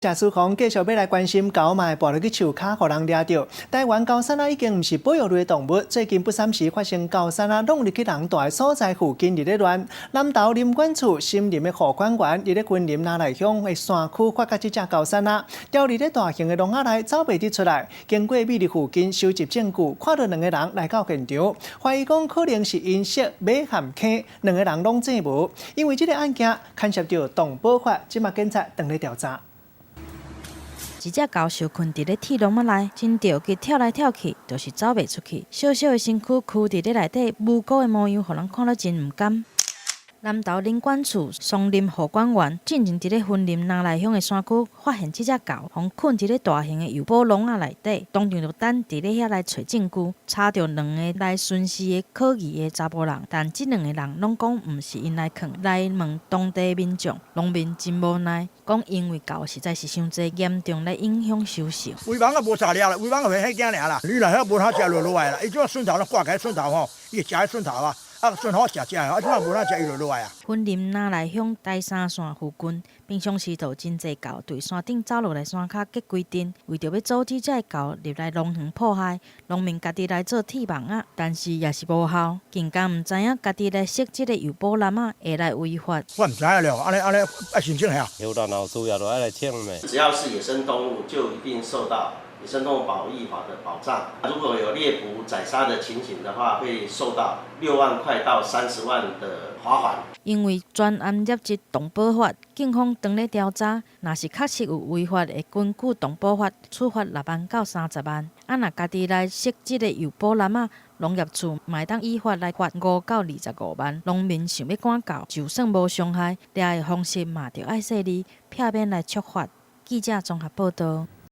謝書宏繼續欲來關心狗嘛會跋落去樹跤，予人掠著。台灣高山仔已經毋是保育類動物，最近不三時發生高山仔弄入去人住的所在附近佇咧亂。南投林管處森林的護管員佇咧雲林那麗鄉的山區發覺這隻高山仔，牢佇咧大型的籠仔內走袂得出來。經過美麗附近收集證據，看著兩個人來到現場，懷疑講可能是𪜶識馬陷坑，兩個人攏證無。因為這个案件牽涉著動保法，這馬警察正咧調查。一隻狗受困佇咧鐵籠仔內，真著急跳來跳去，就是走袂出去。小小的身軀跍佇咧內底，無辜的模樣，予人看了真毋甘。南投林管處松林護管員進前佇咧雲林那麗鄉的山區發現這隻狗，予困佇咧大型的誘捕籠仔內底，當場就等佇咧遐來揣證據，查著兩个來巡視的可疑的查埔人，但這兩个人攏講毋是𪜶來囥，來問當地民眾，農民真無奈，講因為狗實在是傷濟，嚴重來影響收成。圍網仔無三粒啦，圍網仔會彼驚爾啦，你若遐無通食落落來啦，伊這筍頭攏掛起筍頭吼，伊會食彼筍頭啊。啊，筍好食食的，啊，這馬無哪食伊就落來啊。雲林那麗鄉台三線附近，平常時就有真濟狗對山頂走落來山跤結規陣，為著欲阻止這个狗入來農園破壞，農民家己來做鐵網仔，但是也是無效。更加毋知影家己來設這个誘捕籃仔會來違法。我毋知影了，按呢按呢愛申請下。有然後需要就愛來請咩？只要是野生動物，就一定受到野生動物保育法的保障。如果有獵捕宰殺的情形的話，會受到6萬塊到30萬的罰款。因為專案涉及動保法，警方當咧調查，若是確實有違法，會根據動保法處罰6萬到30萬。啊，若家己來設這个誘捕籃仔，農業處嘛會當依法來罰5到25萬。農民想欲趕狗，就算無傷害，掠的方式嘛著愛細膩，避免來觸法。記者綜合報導。